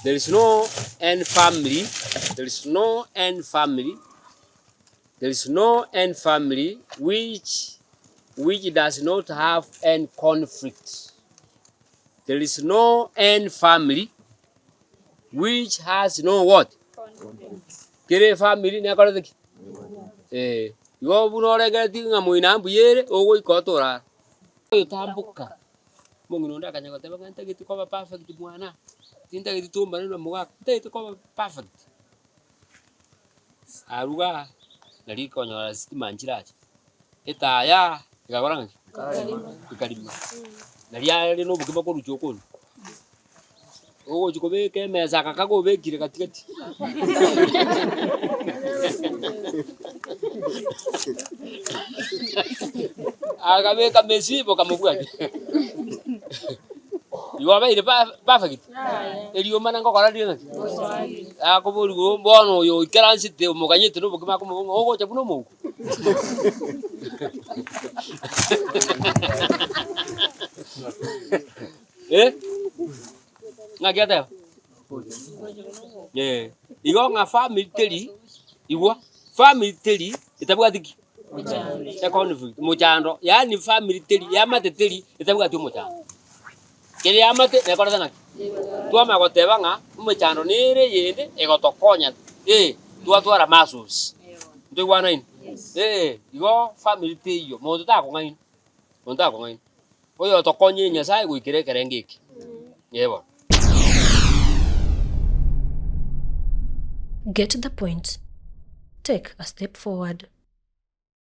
There is no any family, there is no any family, there is no any family which which does not have any conflict. There is no any family which has no what? Kera efamiri nekorete ki? Eh, igo buna orengeretie ng'a moina mbuya ere, ogoika otorara. Oyotamboka, omong'ina onde akanya goteba ng'a ntagete koba perfect mwana, tintageti tombane na omogaka, ntagete koba perfect. Arwa igaa, nari konyora sitima nchirache, etaya ekakora ng'aki? Ekarima. Nari are na obokima korwa chokoni. Ogochi kobeka emesa aka kagobekire gatigati. Akabeka mesi bokamobwati. Igo abeire pa- perfect? Eriomana ngokora rire ng'aki? Akoborigwa bono oyo oikaransete omoganyete na obokima akomoboria ng'a ogocha buna omouko. Eh, ng'aki ateba? Eh, igo ng'a family teri, igwa, family teri etabwati ki? Econflict, mochando, yaani family teri, eamate teri etabwati omochando. Kera eamate nekorete ng'aki? Twamanya goteba ng'a emechando nere eyende egotokonya eh, twatwara muscles. Ntoigwanaine? Eh, igo family teiyo, monto takong'aina, monto takong'aina. Oyotokonyire Nyasae goikera ekerengo eke. Ee bono. Get the point. Take a step forward.